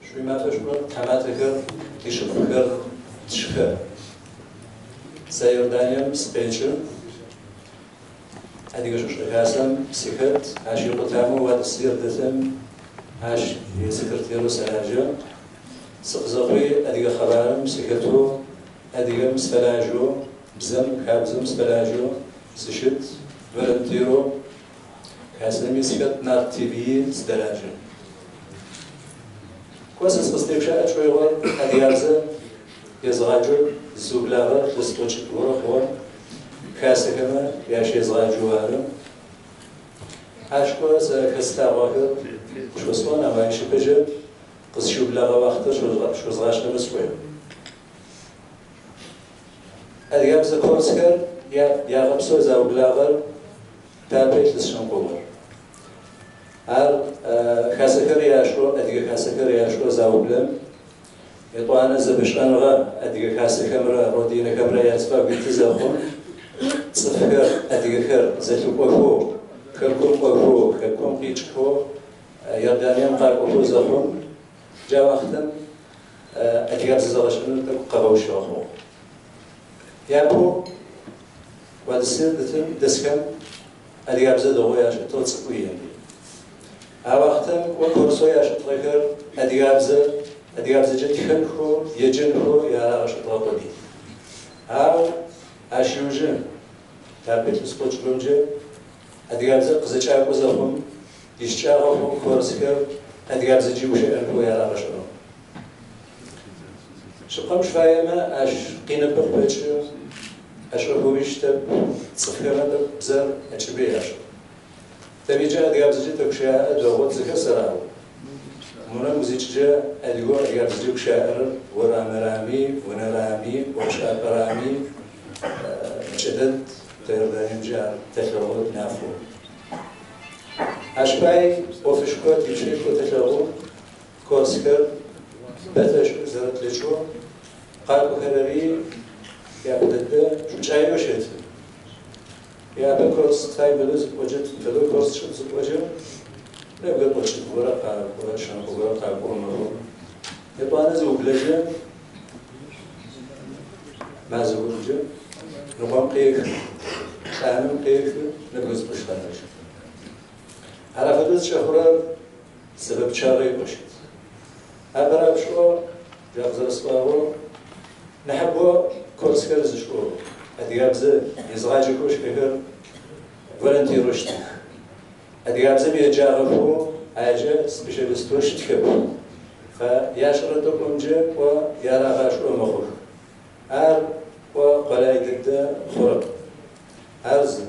Шъуимафэ шӏу, тхьаматэхэр, тишыпхъухэр, тшыхэр. Сэ Иорданием сыкъекӏы. Адыгэ Шӏушӏэ Хасэм сыхэт, ащ икъутамэу Уадысыр дэтым ащ исекретарэу сэлажьэ. Сыкъызэхъуи адыгэ хъыбарым сыхэтэу, адыгэм сыфэлажьэу, бзэм, хабзэм сыфэлажьэу сыщыт, волонтерэу Хасэми сыхэт, Нарт ТВ сыдэлажьэ. Кӏо сэ сыкъызтегущыӏэ сшӏоигъор адыгабзэ езгъаджэу зысыублагъэр илъэс тӏокӏитӏу горэ хъугъэ, хасэхэмэ ящезгъаджэу ары. Ащ кӏо сэ хэслъагъохэр къышъосӏон, ау ащ ыпэкӏэ къызщыублэгъэ уахътэр шъозгъашӏэмэ сшӏоигъу. Адыгабзэ курсхэр ягъэпсэу заублагъэр тапэ илъэс шъэныкъогъэр. Ар хасэхэр яшӏэу, адыгэ хасэхэр яшӏэу заублэм, етӏуанэ зэпышӏэныгъэ адыгэ хасэхэмрэ родинэхэмрэ языфагу иты зэхъум, цӏыфхэр, адыгэхэр зэлъыкӏохэу, хэкум кӏохэу, хэкум къикӏхэу, Иорданием къакӏохэу зэхъум, джа уахътэм адыгабзэ зэгъэшӏэныр тӏэкӏу къэгъэущыгъэ хъугъ. Япэу Уадысыр дэтым дэсхэм адыгабзэ дэгъоу яшӏэтыгъ цӏыкӏуи ини. А уахътэм кӏо курсэу яшӏытыгъэхэр адыгабзэ, адыгабзэкӏэ тхэнхэу, еджэнхэу ярагъэшӏытыгъэ къодый. Ау ащ ыужы тапэ илъэс тӏокӏыбэмкӏэ адыгабзэр къызэкӏакӏо зэхъум, ищыкӏагъэ хъугъ курсхэр адыгабзэкӏи гущыӏэнхэу ярагъэшӏынэу. Шъыпкъэм шъуфаемэ, ащ къиныбэ къыпэкӏы, ӏэшӏэхэуи щытэп, цӏыфхэмэ тӏэкӏу бзэр ӏэкӏыбы яшӏы. Тэриджэ адыгабзэкӏэ тэгущыӏэ дэгъоу тызэхэсэраӏо. Унэм узикӏыкӏэ адыгэу адыгабзэкӏэ гущыӏэрэр урамырами, унэрами, ӏофшӏапӏэрами кӏэдэд, тэ Иорданиемкӏэ ар тэлъэгъу нафэу. Ащ пай ӏофышхо типшъэрылъэу тэлъэгъу. Курсхэр бэ тэшӏых зэрэтлъэкӏэу, къакӏохэрэри япэ дэдэ шӏукӏаеу щыт. Япэ курс тфай фэдэу зыпӏоджэ, фэдэу курс тшӏын зыпӏоджэ, нэбгырэ тӏокӏитӏу горэ къакӏо, шъэныкъо горэ къакӏо мэхъу. Етӏуанэ зыублэжьы, мазэ горэкӏэ ныкъом къехы, плӏанэм къехы, нэбгырэ зытӏущ къэнэжьы. Ар афэдэу зыкӏэхъурэр сэбэп пчъагъэ иӏэу щыт. Апэрапшӏэу, джа къызэрэсӏуагъэу, нахьыбэу курсхэр зышӏэу, адыгабзэ езыгъаджэхэу щыӏэхэр волонтерэу щытых. Адыгабзэм еджагъэхэу аекӏэ специалистэу щытхэп. Яшӏэрэ тӏэкӏумкӏэ кӏо ярагъашӏэу мэхъух. Ар кӏо къолай дэдэ хъурэп. Ар зы.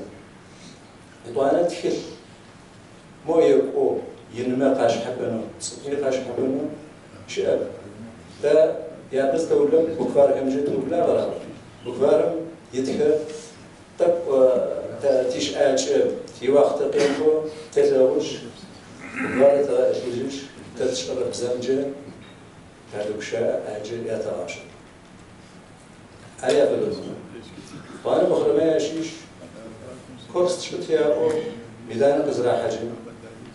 Етӏуанэ тхылъ мо екӏоу, инымэ къашъхьэпэнэу, цӏыкӏуми къашъхьэпэнэу щыӏэп. Тэ япэ зытэублэм буквархэмкӏэ тыублагъэр ары. Букварым итхэр тӏэкӏу тэ тищыӏакӏэ, тиуахътэ къехъу, тэлъэгъужь, букварыр тэгъэӏылъыжьышъ, тэ тшӏэрэ бзэмкӏэ тадэгущыӏэ, ӏаджи ятэгъашӏэ. Ар яфэдэу. Етӏуанэ мыхъурэмэ ящыщ курс тшӏыт яӏоу меданыр къызырахьакӏым,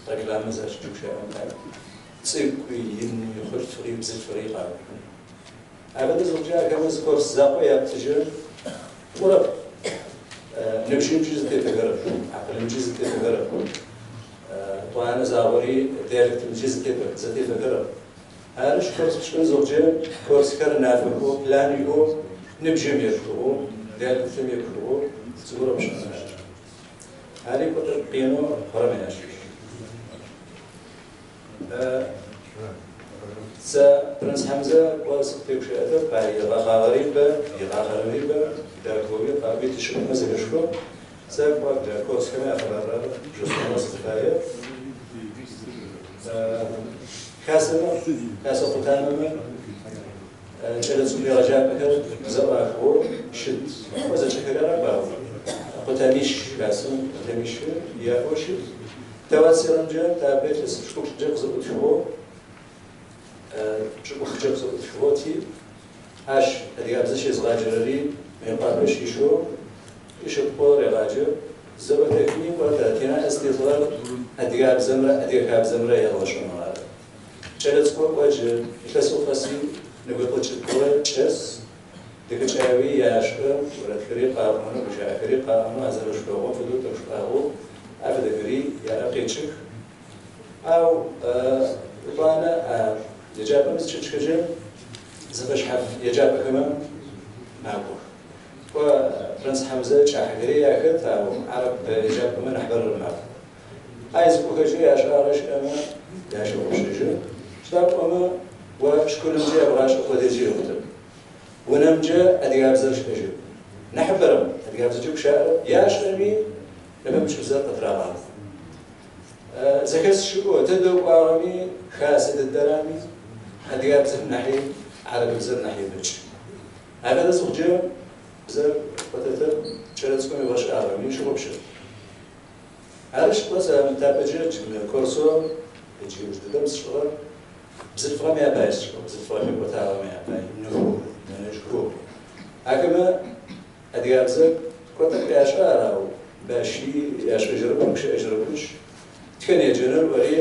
рекламэ зашӏыкӏэ гущыӏэм пае, цӏыкӏуи, ини, хъулъфыгъи, бзылъфыгъи къакӏо. Афэдэ зыхъукӏэ ахэмэ зы курс закъо яптыжьы хъурэп. Ныбжьымкӏи зэтефэхэрэп, акъылымкӏи зэтефэхэрэп. Етӏуанэ загъори диалектымкӏи зэтефэхэрэп. Арышъ, курс пшӏын зыхъукӏэ, курсхэр нафэхэу, план иӏэу, ныбжьым епхыгъэу, диалектым епхыгъэу зыгорэ пшӏын фае. Ари тӏэкӏу къинэу хъурэм ящыщ. Сэ Принц Хьамзэ кӏо сыкъытегущыӏэтэп, ар игъэхъагъэри бэ, игъахъэрэри бэ, дахэуи къаӏуи тишыпхъумэ зэхэшхыгъ. Сэ кӏо джа курсхэм якъэбар жысӏэнэу сызыфаер. Хасэмэ, хасэ къутамэмэ кӏэлэцӏыкӏу егъэджапӏэхэр зэӏуахыгъэу щыт. Кӏо зэкӏэхэри арэп, ау къутамищ хасэм къутамищы яӏэу щыт. Тэ Уадсырымкӏэ тапэ илъэс пшӏыкӏуплӏыкӏэ къызэӏутхыгъэу, пшӏыкӏухыкӏэ къызэӏутхыгъэу тиӏ. Ащ адыгабзэ щезгъаджэрэри Мыекъуапэ щыщэу ишыпкъэу регъаджэ. Зэӏутэхми кӏо тэ тинаӏэ зытетыгъэр адыгабзэмрэ адыгэ хабзэмрэ ядгъэшӏэныр ары. Кӏэлэцӏыкӏур кӏо джы илъэсэу къэси нэготӏокӏыпӏурэ кӏэс, дэхэкӏаеуи яшӏэ, орэдхэри къаӏонэу, гущыӏэхэри къаӏонэу, а зэрэшхэгъом фэдэу тӏэкӏу афэдэхэри яӏэ къекӏых. Ау етӏуанэ еджапӏэм зыкӏэкӏхэкӏэ зэфэшъхьаф еджапӏэхэмэ макӏох. Кӏо Прэнс Хьамзэ кӏахьэхэри яхэт, ау араб еджапӏэмэ нахьыбэрэр макӏох. Ай зыкӏохэкӏэ яшӏагъэ щыӏэмэ ящыгъупшэжьы. Сыда пӏомэ о школымкӏэ ебгъашӏэ къодыджи икъутэп. Унэмкӏэ адыгабзэр щыӏэжьэп. Нахьыбэрэм адыгабзэкӏэ гущыӏэрэп, яшӏэми нэмыкӏыбзэр къытырагъафэ. Зэхэс щыӏэу тэдэ кӏуагъэми хасэ дэдэрами адыгабзэм нахьи арабыбзэр нахь ебэкӏ. Афэдэ зыхъукӏэ бзэр къотэтэп, кӏэлэцӏыкӏум ебгъэшӏагъэми щыгъупшэп. Арышъ кӏо сэ тапэкӏэ корсо джы ыуж дэдэм сшӏыгъэр бзылъфыгъэм япай сшӏыгъ, бзылъфыгъэ хэкӏотагъэм япай, ныхэу, нэнэжъхэу. Ахэмэ адыгабзэр кӏо тӏэкӏу яшӏэ ар, ау бащи яшӏэжьырэп, гущыӏэжьырэпышъ. Тхэн еджэныр ӏори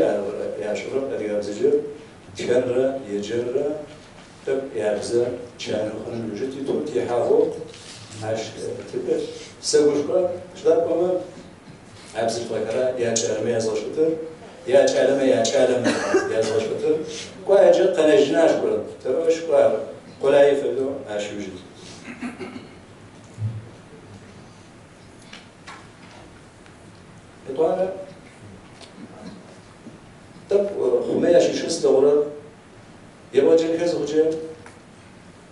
яшӏырэп адыгабзэкӏэ, тхэнрэ еджэнрэ тӏэкӏу ябзэ чанэ хъуным ыужы титэу тихьагъэу ащ тыпылъ. Сэгушӏо, сыда пӏомэ а бзылъфыгъэхэр якӏалэмэ язгъэшӏытыр, якӏалэмэ якӏалэмэ язгъэшӏытыр, кӏо аджы къэнэжьына шкӏорэп, тэӏо шкӏо ар къолае фэдэу ащ ыужы тит. Етӏуанэ тӏэкӏу хъумэ ящыщэу слъэгъурэр ебгъэджэнхэ зыхъукӏэ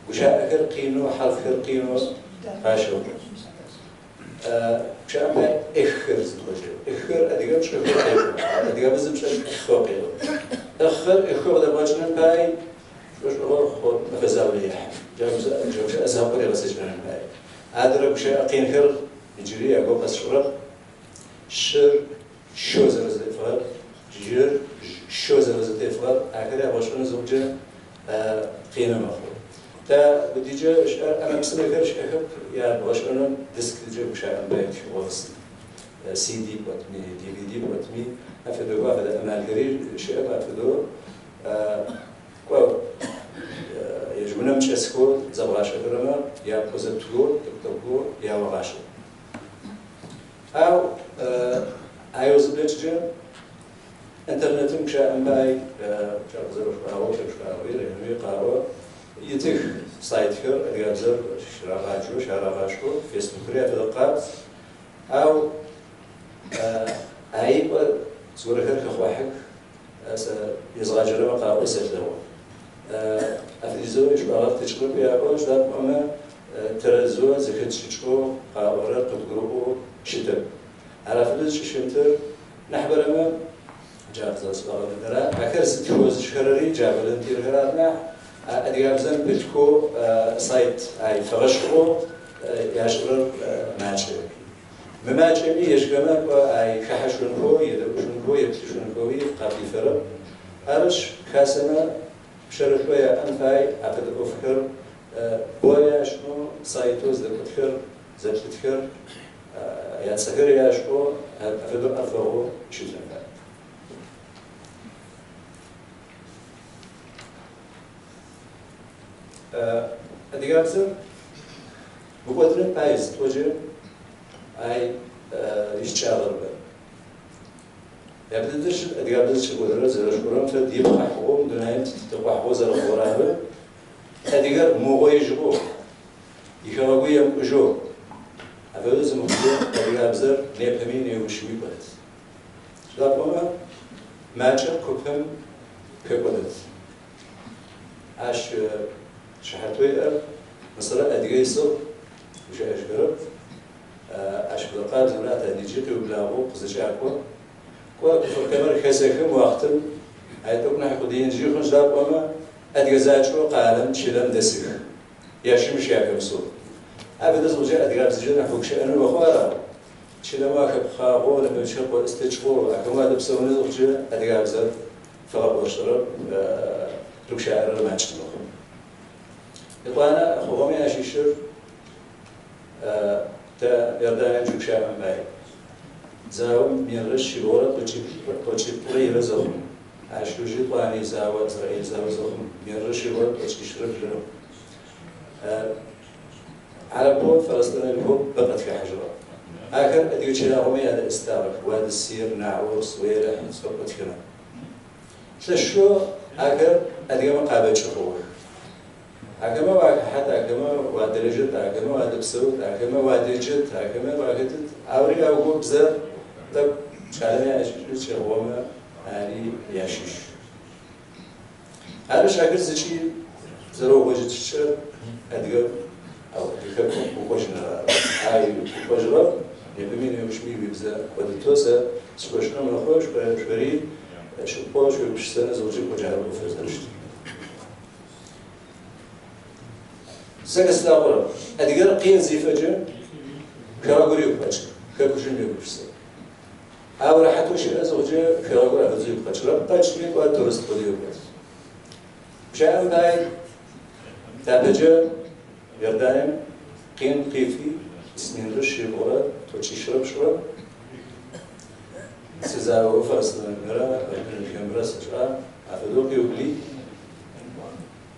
гущыӏэхэр къинэу, хьарфхэр къинэу къащэхъу. Гущыӏэм пай эххэр зытӏокӏэ. Эххэр адыгэм шӏэхэу къеӏо. Адыгэбзэм шӏэ эххэу къеӏо. Эххэр эххэу къыдэбгъэкӏыным пай шӏошӏыгъэр мэфэ заулэ ехьы. Джа гущыӏэ закъор егъэцэкӏэным пай. Адрэ гущыӏэ къинхэр иджыри ягугъу къэсшӏырэп. Щыр щэу зэрэзэтефыгъэр, жьыр щэу зэрэзэтефыгъэр, ахэр ябгъэшӏэнэу зыхъукӏэ къины мэхъу. Тэ удиджэ щыӏэр ӏэмэ-псымэхэр щыӏэхэп, ябгъэшӏэнэу дискыкӏэ гущыӏэм пай тхыгъэу CD пӏотми, DVD пӏотми, афэдэу афэдэ ӏэмалхэри щыӏэп, афэдэу кӏо ежь унэм кӏэсхэу зэбгъашӏэхэрэмэ япӏо зэптыгоу тӏэкӏу-тӏэкӏоу яогъашӏэ. Ау аеу зыблэкӏыкӏэ интернетым гущыӏэм пай къызэрэшӏуагъэу, лъэпшӏуагъэуи, районуи къаӏо итых сайтхэр адыгабзэр щырагъаджэу, щарагъашӏэу, Фейсбукри афэдэ къабз. Ау аипӏэ зыгорэхэр хэхъуахьых, сэ езгъаджэрэмэ къаӏо сэлъэгъу. Афэдизэу ишӏуагъэр тыкӏырэп яӏо, сыда пӏомэ тэрэзэу зэхэтшӏыкӏэу къаӏорэр къыдгурыӏоу щытэп. Ар афэдэу зыкӏыщымытыр нахьыбэрэмэ джа къызэрэсӏуагъэ дэдэра, ахэр зытхэу зышӏхэрэри джа волонтерхэр ары нахь, адыгабзэм пылъхэу сайт ай фэгъэшхоу яшӏырэр макӏэ. Мы макӏэми ежьхэмэ кӏо ай хэхьэшъунхэу, едэӏушъунхэу, еплъышъунхэуи къафифэрэп. Арышъ, хасэмэ пшъэрылъэу яӏэн фай афэдэ ӏофхэр бо яшӏэу, сайтэу зыдэкӏотхэр, зэплъытхэр, яцӏэхэр яшӏэу, афэдэу ӏэрыфэгъоу щытын фай. Адыгабзэр мыкӏодыным пай зытӏокӏэ ай ищыкӏагъэр бэ. Япэ дэдэ щыт адыгабзэр зыкӏэкӏодырэр зэрэшӏурэм фэд ипхъахьыгъэу дунаим тытэкъуахьыгъэу зэрэхъугъэр ары. Адыгэр мыгъоижьыгъэу, ихэгъэгу емыкӏужьэу, афэдэу зымыхъукӏэ адыгабзэр непэми неущми кӏодэт. Сыда пӏомэ макӏэр купым хэкӏодэт. Ащ шыхьатэу иӏэр Мысырэ адыгэ исыгъ, гущыӏэжьхэрэп. Ащ фэдэ къабзэмрэ атадиджи къиублагъэу къызэкӏакӏо. Кӏо куфэрхэмэр хэсэхэм уахътэм ай тӏэкӏу нахь къудыинжьи хъун сыда пӏомэ адыгэ закӏэу къалэм чылэм дэсых. Ящымыщ яхэмысэу. Афэдэ зыхъукӏэ адыгабзэкӏэ нахь угущыӏэнэу мэхъу ара? Чылэмэ ахэпхъагъэу, нэмыкӏхэр къоӏыстыкӏыгъэу, ахэмэ адэпсэунэу зыхъукӏэ адыгабзэр фэгъэӏорышӏэрэп, рыгущыӏэрэр макӏэ мэхъу. Етӏуанэ хъугъэми ащыщыр тэ Иорданием гущыӏэм пай. Заом 1191 зэхъум. Ащ ыужи тӏуани зауэ, Израиль зауэ зэхъум меррэ щигъуэ тӏокӏищрэ блырэ. Арабо Фалестинэхэу бэ къытхахьыжьыгъэ. Ахэр адыгэ чылагъомэ ядэӏыстагъэх, Уадысир, Наур, Суерэ, цӏэу къытхырэ. Лъэшэу ахэр адыгэмэ къабэкӏы хъугъэх. Ахэмэ уахыхьэт, ахэмэ уадэлэжьэт, ахэмэ уадэпсэут, ахэмэ уадеджэт, ахэмэ уахэтыт. Аури аугу бзэр тӏэкӏу кӏалэмэ яӏэкӏыгъомэ ари ящыщ. Арышъ ахэр зыкӏи зэрэугъожьытщкӏэ адыгэ хэкум укӏожьыныр ары. Ай укӏожьыгъэп, непэми неущми уибзэ кӏодытэу сэ сыкӏощтыгъэ мэхъу, шъори шыпкъэу шъуегупшысэнэ зыгъукӏи кӏоджары ӏофыр зэрэщытыр. Сэ къэслъэгъурэп. Адыгэр къин зифэкӏэ хэгъэгур ыгу къэкӏы, хэкужъым егупшысэ. Ау рэхьатэу щыӏэ зыхъукӏэ хэгъэгур афэдизэу ыгу къэкӏырэп, къэкӏми кӏо турист къодыеу ыгу къэкӏы. Пщаӏэм пай тапэкӏэ Иорданием къин къифи 1793 сызао Фалестинэмрэ Ырдынхэмрэ сышӏа афэдэу къиубли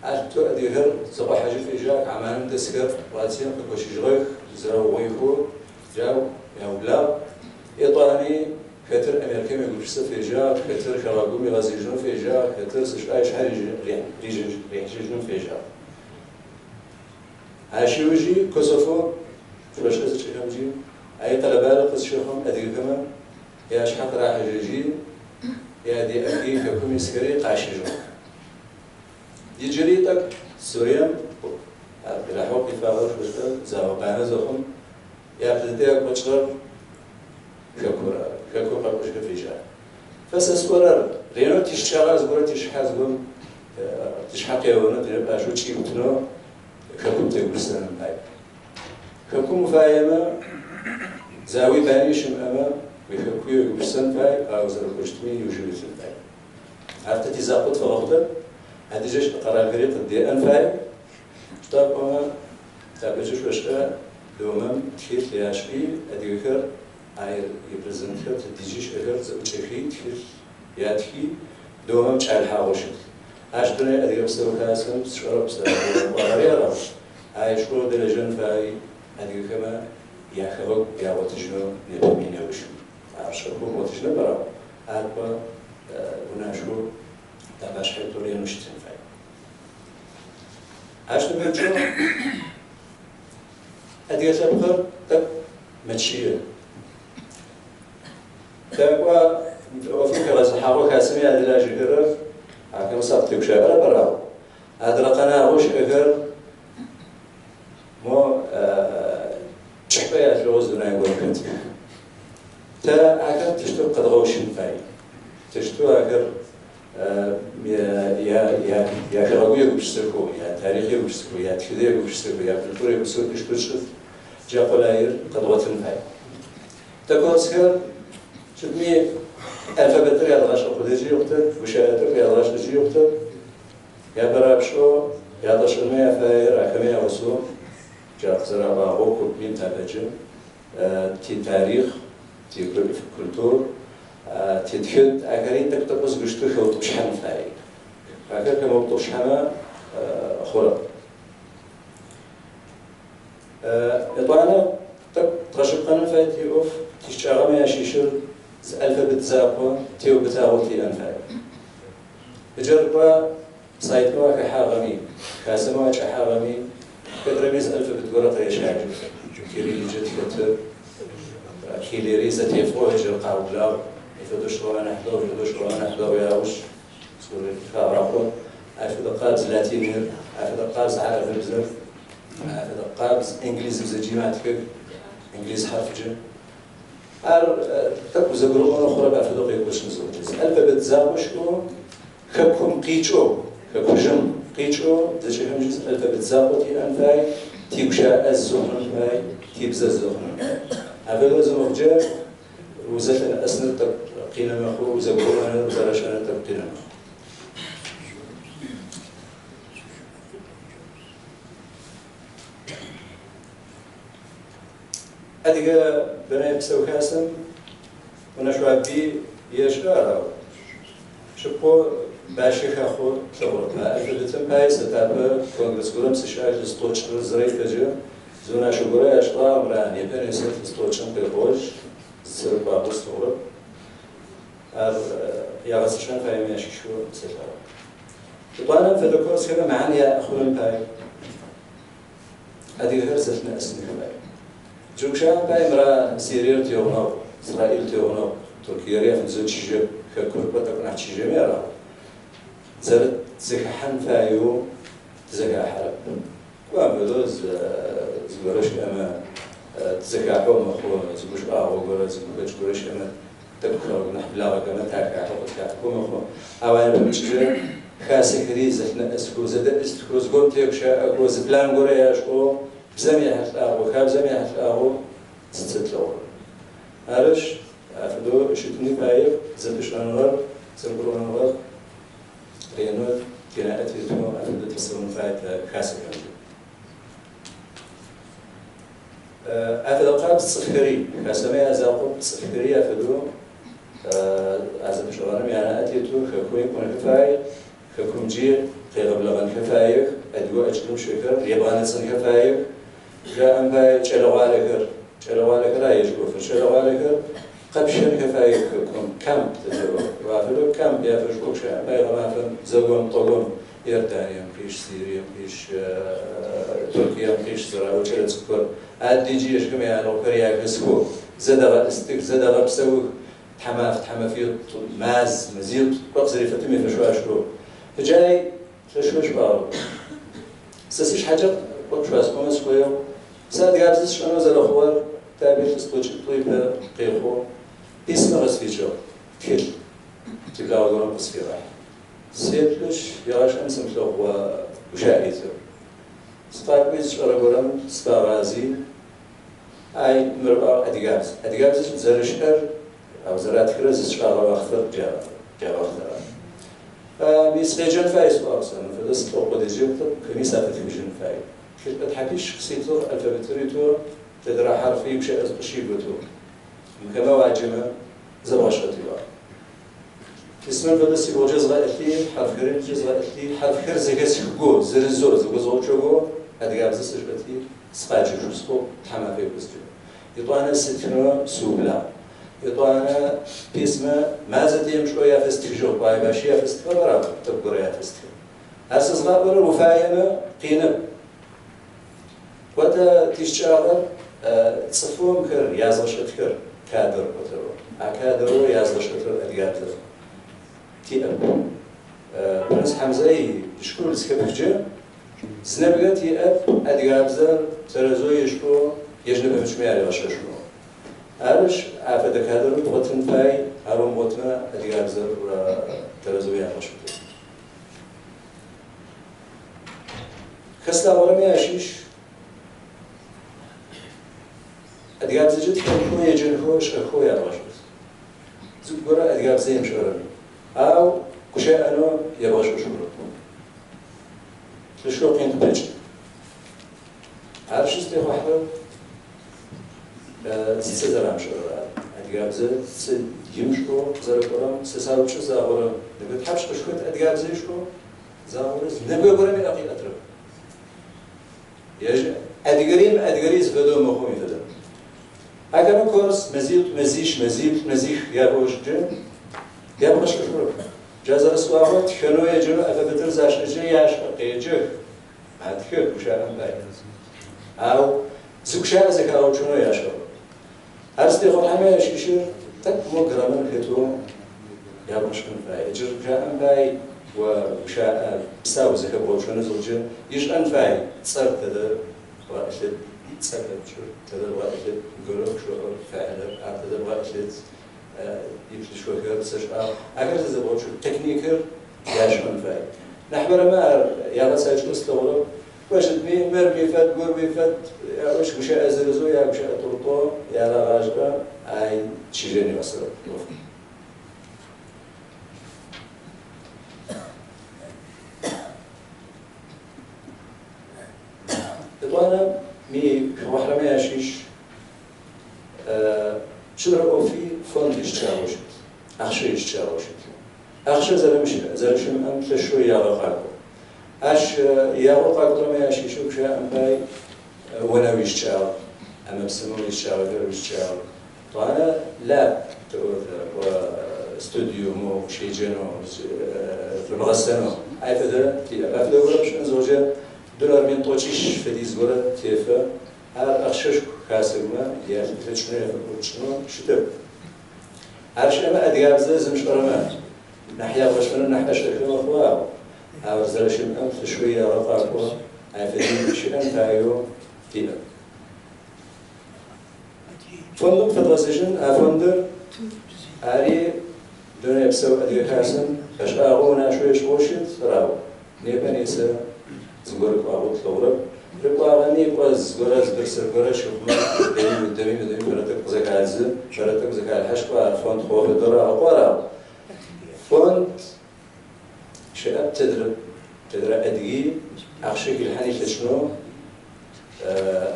Ащ адыгэхэр зэкъохьажьы фежьагъэх, Амманым дэсхэр Рацием къыкощыжьыгъэх, зэрэугъоихэу джау яублагъ. Етӏани хэтыр Америкэм егупшысэ фежьагъ, хэтыр хэгъэгум игъэзэжьынэу фежьагъ, хэтыр США ышъхьэ рижьэжьынэу фежьагъ. Ащ ыужи Косово шъошӏэ зыкӏыхэмджи, ай къэлэбалэ къызщэхъум адыгэхэмэ яшъхьэ къырахьыжьэжьи, ядеӏэхи хэкум исхэри къащыжьыгъэх. Иджыри тӏэкӏу Сурием бэлахьэу къифагъэр шъошӏэ зао-банэ зэхъум япэ дыдэ къэкӏыгъэр хэкур ары, хэкур къэкӏожьхэ фежьагъ. Фэ сэ сӏорэр ренэу тищыкӏагъэр зыгорэ тишъхьэ зыгорэм тишъхьэ къеонэу тырепӏащэу кӏиутынэу хэкум тегупшысэным пай. Хэкум уфаемэ, зауи бани щымыӏэмэ, уихэкуи уегупшысэн пай, ау зэрэкӏощтми иужь уилъын пай. Ар тэ тизакъоу тфэгъэхъутэп, адыгэ къэралхэри къыддеӏэн фай. Сыда пӏомэ, тапэкӏэ шъошӏэ ДОМ-м тхылъ яшӏи, адыгэхэр ай репрезентхэр тыдиджи щыӏэхэр зэӏукӏэхи, тхылъ ятхи, ДОМ-м кӏалъхьагъэу щыт. Ащ дунэе адыгэ псэу хасэм сшӏэрэп зэрэӏуагъэри ара. Ай шӏоу дэлэжьэн фай адыгэхэмэ яхэгъэгу ягъотыжьынэу непэми неущми. Ар шӏэхэу бгъотыжьынэп ара. Ар кӏо унашъоу тапашъхьэ ренэу щытын фай. Ащ нэмыкӏэу адыгэ лъэпкъыр тӏэкӏу мэчые. Тэкӏо ӏофым хэгъэзыхьагъэу хасэми адэлажьэхэрэр ахэм сакъытегущыӏэрэп ара. Адрэ къэнагъэу щыӏэхэр мо кӏыхьпӏэ ялъэгъоу зы дунай горэм хэтых. Тэ ахэр тыщтэу къэдгъэущын фай. Тыщтэу ахэр яхэгъэгу егупшысэхэу, ятарихъ егупшысэхэу, ятхыдэ егупшысэхэу, якультурэ егупшысэхэу тыщтэу тшӏыт джа къолаир къэдгъотын фай. Тэ курсхэр сыдми алфабетыр ядгъашӏэ къодыджи хъутэп, гущыӏэ тӏэкӏу ядгъашӏэджи хъутэп. Япэрапшӏэу ядгъэшӏэнмэ яфаер ахэмэ ягъусэу джа къызэраӏуагъэу купми тапэкӏэ титарихъ, тикультур, титхыд ахэри тӏэкӏу-тӏэкӏу зыгущтэу хэутӏупщхьэн фай. Ахэр хэмыутӏупщхьэмэ хъурэп. Етӏуанэ тӏэкӏу дгъэшъыпкъэным фай тиӏоф, тищыкӏагъэмэ ящыщыр зы алфабет закъо теубытагъэу тиӏэн фай. Ыджэрыкӏо сайтмэ ахэхьагъэми, хасэмэ акӏэхьагъэми, хэтрэми зы алфабет горэ къырещаджэ. Кириллиджэ тхэтыр, килери зэтефыгъэу ыджыр къаублагъ, фэдэу шӏыгъэмэ нахь дэгъу, фэдэу шӏыгъэмэ нахь дэгъу яӏошъ, хагъахъо. Ащ фэдэ къабз латиныр, ащ фэдэ къабз арабыбзэр, ащ фэдэ къабз инглизыбзэджи матхых, инглиз хьарфджэ. Ар тӏэкӏу зэгурыӏонэу хъурэп афэдэу къекӏощын зыхъукӏэ. Зы алфабет закъо щыӏэу хэкум къикӏэу, хэкужъым къикӏэу зэкӏэхэмджи зы алфабет закъо тиӏэн фай, тигущыӏэ зыхъунын фай, тибзэ зыхъунын фай. Афэдэу зымыхъукӏэ узэлъэнэӏэсыныр тӏэкӏу къинэ мэхъу, узэгурыӏоныр, узэрэшӏэныр тӏэкӏу къинэ мэхъу. Адыгэ дунэе псэу хасэм унэшъуаби ешӏэ ара? Шъыпкъэу бащэ хэхъо тлъэгъурэп. Алфавитым пае сэ тапэ конгресс горэм сыщыӏэ илъэс тӏокӏырэ зырэ ипэкӏэ зы унашъо горэ яшӏыгъагъ, мыра непэ нэсэ илъэс тӏокӏым къехъугъэшъ, зызэрыкӏуагъэу слъэгъурэп. Ар ягъэцэкӏэн фаеми ащыщэу сэлъэгъу. Етӏуанэм фэдэ курсхэм мэхьанэ яӏэ хъуным пае адыгэхэр зэлъынэӏэсынхэ фае. Джы гущыӏэм пае мыра Сириер тигъунэгъу, Израиль тигъунэгъу, Туркиери афэдизэу чыжьэп, хэкур кӏо тӏэкӏу нахь чыжьэми ара. Зэрэтызэхэхьан фаеу тызэхахьэрэп. Кӏо амыдэу зыгорэ щыӏэмэ, тызэхахьэу мэхъу, зы гушӏуагъо горэ, зы гухэкӏ горэ щыӏэмэ, тӏэкӏу хэгъэгу нахь благъэхэмэ тахахьэу къытхахьэхэу мэхъу. Ау ар нэмыкӏкӏэ хасэхэри зэлъынэӏэсхэу, зэдэӏыстхэу, зыгорэм тегущыӏэхэу, зы план горэ яшӏэу, бзэм ехьылӏагъэу, хабзэм ехьылӏагъэу зыцэ тлъэгъурэп. Арышъ, афэдэу щытыни фаеп, зэпышӏэныгъэр, зэгурыӏоныгъэр ренэу тинаӏэ тетэу афэдэу тыпсэун фае тэ хасэхэмкӏэ. Афэдэ къабз цӏыфхэри, хасэмэ язакъоп, цӏыфхэри афэдэу а зэпышӏэгъэным янаӏэ тетэу хэкум кӏонхэ фае, хэкумджи къегъэблэгъэнхэ фаех, адыгэ ӏэкӏыбым щыӏэхэр ебгъэнэцӏынхэ фаех, жаӏэн пае кӏэлэгъуалэхэр, кӏэлэгъуалэхэр а ежь ӏофыр, кӏэлэгъуалэхэр къэпщэнхэ фаех хэкум, камп тэзэӏо. Афэдэу камп яфэшӏоу гущыӏэм пае гъэмафэм зэгом, тӏогом Иорданием къищ, Сирием къищ, Туркием къищ зэраӏоу кӏэлэцӏыкӏухэр адыджи ежьхэм яанэгъухэр яхэсхэу зэдэгъэӏыстых, зэдэгъэпсэух, тхьамаф, тхьамэфитӏу, маз, мэзитӏу, кӏо къызэрифэтым ефэшъуашэу. Джай лъэшэу шӏуагъэ. Сэ сишъхьэкӏэ кӏо пшъуасӏомэ сыфаеу, сэ адыгабзэ сшӏэнэу зэрэхъугъэр табе илъэс тӏокӏитӏу ипэ къехъу, письмэ къысфикӏыгъ, тхылъ тиблагъэ горэм къысфигъэхь. Сеплъышъ, егъашӏэм сымылъэгъугъэ гущыӏэ итыр. Сыкъакӏуи сшӏэрэ горэм сыфагъази, ай, мыр ыӏуагъ адыгабз. Адыгабзэ зэрэщыӏэр, ау зэратхырэр зысшӏагъэ уахътэр джа уахътэр ары. Мис къеджэн фай сӏуагъ сэ, мыр фэдэ сылъэгъу къодыджэп, хэми сафэтхыжьын фай. Тхылъыпӏэ тхьапищ къыситыгъ, алфавитыр итэу, тэдрэ хьарфи гущыӏэ къыщиготэу. Мыхэмэ уаджэмэ, зэбгъэшӏэт ыӏуагъ. Письмэм фэдэ сиӏоджэ згъэӏылъи, хьарфхэримкӏэ згъэӏылъи, хьарфхэр зэхэсхыгоу, зырызэу, зэгозгъэуцогоу адыгабзэ сышӏоти, сыкъаджэжьэу схъугъ, тхьамафэ икӏузкӏэ. Етӏуанэ сытхынэу сыублагъ. Етӏуанэ письмэ мазэ темышӏэу яфэстхыжьыгъ, къуае бащи яфэстхыгъэп, ара тӏэкӏу горэ яфэстхыгъ. Ар сэзгъаӏорэр уфаемэ, къинэп. Кӏотэ тищыкӏагъэр цӏыфэу мыхэр язгъэшӏэтхэр кадр кӏотэу. А кадрэу язгъэшӏэтыр адыгабзэр тиӏэп. Пэрыс Хьамзэ ишкол зыхэпхыкӏэ зы нэбгырэ тиӏэп адыгабзэр тэрэзэу ешӏэу ежь нэбгыритӏуми аригъэшӏэшъунэу. Арышъ, афэдэ кадрыр дгъотын фай, ар умыгъотмэ адыгабзэр тэрэзэу ябгъэшӏэтэп. Хэслъагъорэми ащыщ адыгабзэкӏэ тхэнхэу, еджэнхэу, шӏэхэу ябгъэшӏэт. Цӏыкӏу горэ адыгабзэ емышӏэрэми, ау гущыӏэнэу ебгъэшӏэшъурэп. Лъэшэу къин къыдэкӏы. Ар щызытехъухьэрэр зыцэ зэрамышӏэрэр ары. Адыгабзэ зыцэ имышӏэу къызэрэкӏорэм сэ саупчӏы загъорэ нэбгырэ тхьапш къышъухэт адыгабзэ ышӏэу загъорэ зы нэбгырэ горэми ӏэ къиӏэтырэп. Ежь адыгэри мыадыгэри зыфэдэу мэхъум ифэдэп. Ахэмэ курс мэзитӏу, мэзищ, мэзиплӏ, мэзих яӏожькӏэ ябгъэшӏэшъурэп. Джа зэрэсӏуагъэу тхэнэу еджэнэу алфавитыр зашӏэкӏэ яшӏэ къеджэх, атхых гущыӏэм пае. Ау зы гущыӏэ зэхагъэуцонэу яшӏэрэп. Ар зытехъухьэмэ ащыщыр тӏэкӏу мо граммэр хэтэу ябгъэшӏэн фае. Джы гущыӏэм пай о гущыӏэ псау зэхэбгъэуцонэу зыхъукӏэ ишӏэн фай цӏэр тэдэ бгъэӏылъыт, цӏэ пэпчъыр тэдэ бгъэӏылъыт, горэм шъоӏор, фаӏэлэр ар тэдэ бгъэӏылъыт, иплъышъохэр, цэшӏагъ. Ахэр зэзэбгъэуцу техникэр яшӏэн фай. Нахьыбэрэмэ ар ягъэцакӏэу слъэгъурэп. Кӏо щытми, мыр уифэд, гур уифэд, яӏошъ гущыӏэ зырызэу ягущыӏэ тӏурытӏо ярагъашӏэ, ай чыжьэ нигъэсырэп ӏофым. Етӏуанэ ми хэгъухьэрэмэ ящыщ чылэрэ ӏофи фонд ищыкӏагъэу щыт, ахъщэ ищыкӏагъэу щыт. Ахъщэ зэрыщымыӏэм лъэшэу ягъэ къакӏо. Ащ ягъэу къакӏорэмэ ящыщэу гущыӏэм пай унэ уищыкӏагъ, ӏэмэ-псымэ уищыкӏагъэхэр уищыкӏагъ. Тӏуанэ лаб студиумэу щеджэнэу, зыбгъэсэнэу. Ай фэдэ тиӏэп. Ай фэдэ горэ пшӏын зыхъукӏэ доллар 1300 фэдиз горэ тефэ. Ар ахъщэшху хасэгумэ ялъэкӏынэу яфэкӏочӏынэу щытэп. Ар щыӏэмэ адыгабзэ зымышӏэрэмэ нахь ябгъэшӏэнэу нахь ӏэшӏэхы мэхъу, ау ар зэрэщымыӏэм лъэшэу ягъэ къакӏо, ай фэдиз щыӏэн фаеу тиӏэп. Фондым фэдгъэзэжьын, а фондыр ари Дунэе Псэу Адыгэ Хасэм бэшӏагъэу унашъо ышӏыгъэу щыт, ау непэ несэ зыгорэ кӏуагъэу тлъэгъурэп. Рыкӏуагъэми кӏо зыгорэ зыбырсыр горэ щыхъумэ, дэми мыдэми мыдэми бэрэ тӏэкӏу къызэхадзы, бэрэ тӏэкӏу зэхалъхьэшъ, кӏо ар фонд хъугъэ фэдэу рагъэкъо, ау фонд щыӏэп тэдрэ адыги ахъщэ хилъхьан ылъэкӏынэу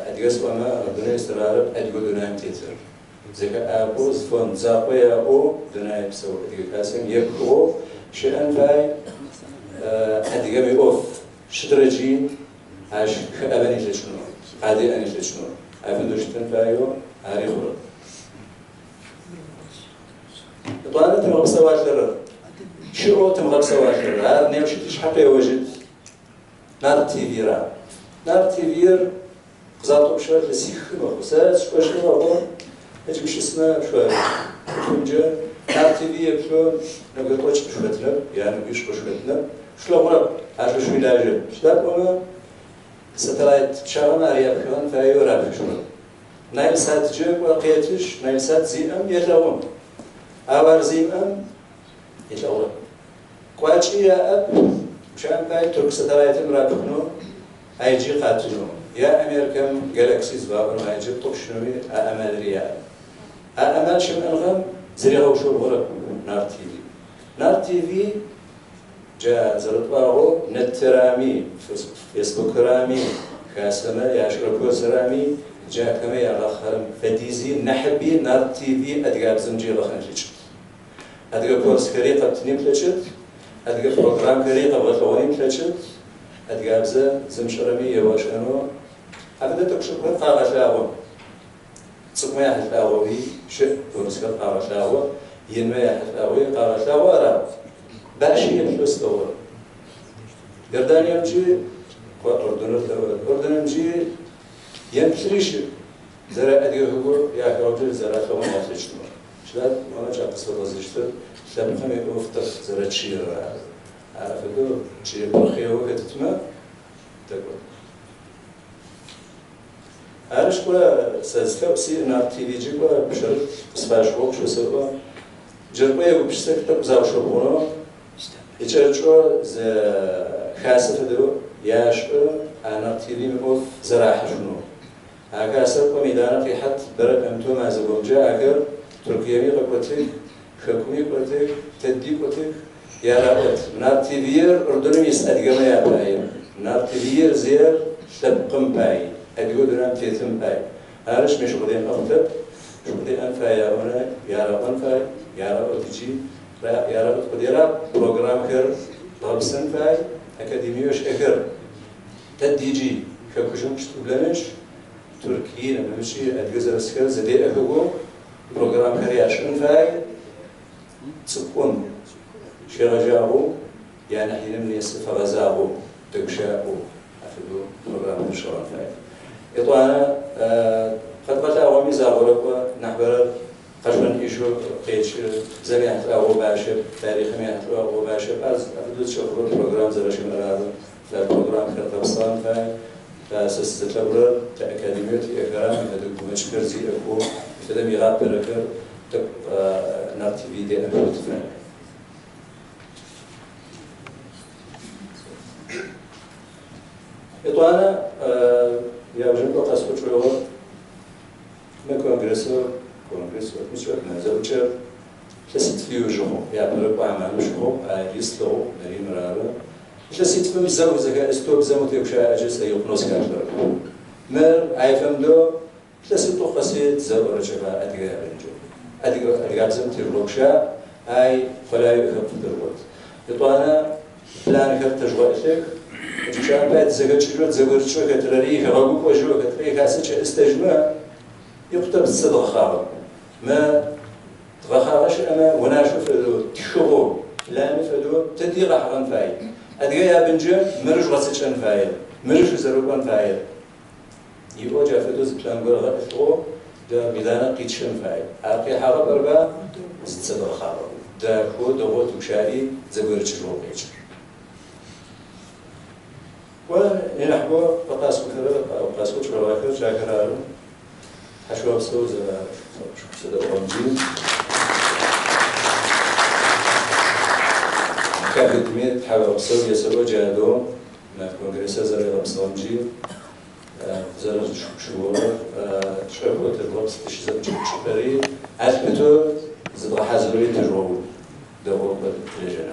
адыгэ сӏомэ дунэе сырарэп адыгэу дунаим тетыр. Зэхэӏапӏэу зы фонд закъо яӏэу Дунэе Псэу Адыгэ Хасэм епхыгъэу щыӏэн фай адыгэм иӏоф щытрэкӏи ащ хэӏэбэн ылъэкӏынэу, къадеӏэн ылъэкӏынэу. Ай фэдэу щытын фаеу ари хъурэп. Етӏуанэ тымыгъэпсэуалъэрэр. Щыӏэу тымыгъэпсэуалъэрэр. Ар неущ тишъхьэ къеожьыт. Нарт ТВ-ра. Нарт ТВ-р къызатӏупщырэр илъэсихы мэхъу. Сэ сшӏошӏы мэхъу, ыкӏи щысмэ шъо Нарт ТВ еплъэу нэбгырэ тӏокӏ къышъухэтынэп, е нэбгырищ къышъухэтынэп. Шъулъэгъурэп, ар шъуилажьэ. Сыда пӏомэ сателлайт пчъагъэмэ ар япхыгъэн фаеу рапхыщтыгъэп. Найлсатджэ кӏо къетышъ, Найлсат зиӏэм елъэгъу. Ау ар зимыӏэм елъэгъурэп. Кӏуачӏи яӏэп, гущыӏэм пай тырку сателлайтым рапхынэу айджи къатынэу, е Америкэм Галакси зыфаӏорэм айджи птӏупщынэуи а амалри яӏэп. А амал щымыӏэныгъэм зыригъэушъомбгъурэп Нарт ТВ. Нарт ТВ джа зэрэтӏуагъэу Нэтырами, Фейсбукырами, хасэмэ яшӏырэ курсырами джахэмэ ягъэхъэрэм фэдизи нахьыби Нарт ТВ адыгабзэмкӏи ыгъэхъэн ылъэкӏыт. Адыгэ курсхэри къэптыни плъэкӏыт, адыгэ программхэри къэбгъэлъэгъони плъэкӏыт, адыгабзэ зымышӏэрэми ебгъэшӏэнэу афэдэ тӏэкӏу-шӏукӏухэр къагъэлъагъо. Цӏыкӏумэ яхьылӏагъоуи щыӏ, курсхэр къагъэлъагъо, инмэ яхьылӏагъоуи къагъэлъагъо, ара бащи еплъэу слъэгъурэп. Иорданиемджи, кӏо Ордыныр Ордынымджи емплъыри щыӏ, зэрэ адыгэ хэгур яхэгъэгу зэралъэгъун ялъэкӏынэу. Сыда пӏомэ джа къысфэдгъэзэщтыр лъэпкъым иӏоф тӏэкӏу зэрэчъыерэр ары. Ар афэдэу чъые пырхъеу хэтытмэ тэкӏо. Арышъ, кӏо, сэ зылъэӏу сиӏ Нарт ТВ-джи кӏо пшъэрылъ къысфашӏыгъэу къыщысэӏо. Джыркъо егупшысэх тӏэкӏу заушъомбгъунэу икӏэрыкӏэу зы хасэ фэдэу яшӏы а Нарт ТВ-м иӏоф зэрахьышъунэу. А хасэр кӏо Миданэ къихьэт бэрэ пэмытэу мазэ гомджэ ахэр Тыркуеми къэкӏотых, хэкуми кӏотых, тэдди кӏотых, яраӏот. Нарт ТВ-р Ӏурдыным ис адыгэмэ япае. Нарт ТВ-р зыер лъэпкъым пай, адыгэу дунаим тетым пай. Арышъ, мыщ укъыдемыӏэхъутэп, шъукъыдеӏэн фай яӏонэ, яраӏон фай, яраӏот ыкӏи яраӏот къудейра программхэр дгъэпсын фай, академиеу щыӏэхэр тэдди икӏи хэкужьым къыщытӏублэнышъ, Туркии, нэмыкӏи адыгэ зэрысхэр зэдеӏэхэгоу программхэр яшӏын фай, цӏыкӏум щегъэжьагъэу янахь иным несы фэгъэзагъэу, дэгущыӏэу афэдэу программхэр шӏыгъэн фай. Етӏуанэ къэдгъэлъагъоми загъорэ кӏо нахьыбэрэр къэшъон ӏишэу къечъы, бзэм яхьылӏагъэу бащэп, тарихъым яхьылӏагъэу бащэп. Ар афэдэу зыщэхъурэ программ зэрэщымыӏэр ары. Программхэр гъэпсыгъэн фай. Сэ сызэлъэӏурэр тэ академиеу тиӏэхэрам фэдэ гумэкӏхэр зиӏэхэу, фэдэм игъапэрэхэр тӏэкӏу Нарт ТВ деӏэхэу тыфай. Етӏуанэ яужьымкӏэ къэсӏо мы конгрессыр, конгресс мыщ зэӏукӏэ илъэситф иужьыгъэу, япэрэ кӏо аманым щыхъугъ, ари слъэгъугъ, Наримыр ары. Илъэситфым бзэм узэхэӏыстэу бзэм утегущыӏэкӏэ сэ икъунэу сыхаплъэрэп. Мыр айфэмдэу илъэситӏу къэси тызэӏорэкӏэба адыгэ ябынкӏэ. Адыгэ адыгабзэм тежъугъэгущыӏ. Ай къолай хэптыргъот. Етӏуанэ планхэр тэжгъэӏылъых. Кӏапэ зэхэкӏыжьэу зэгорыкӏэу хэтрэри хэгъэгу кӏожьэу хэтрэри хасэкӏэ ӏыстэжьмэ икъутэ псэ дгъэхъагъэ. Мы дгъэхъагъэ щыӏэмэ унашъо фэдэу тхыгъэу планы фэдэу тэди гъэхьыгъэн фай. Адыгэ ябынджэ мырыж гъэцэкӏэн фае, мырыж зэрыкӏон фае. Иӏо джа фэдэу зы план горэ гъэӏылъыгъэу джа Миланэ къитщэн фае. Ар къихьагъэ пӏэрба зыцэ дгъэхъагъэ. Дахэу дэгъоу тыгущаӏи зэгорыкӏыжьыгъэу къекӏы. Ва нахьбо къасӏохэрэр къасӏокӏыгъэхэр джахэр ары. Хьашыуапсэу зэрэӏугъэмджи. Хабитми тхьауегъэпсэу есэӏо джадэу Нарт конгрессэр зэрегъэпсыгъэмджи зэрэщыгъорэр шӏэхэу тыжъугъэпс тыщызэпкӏыпкӏыхэри алъпытэу зыдгъэхьазырэри тыжъугъэу дэгъоу тылэжьэнэу.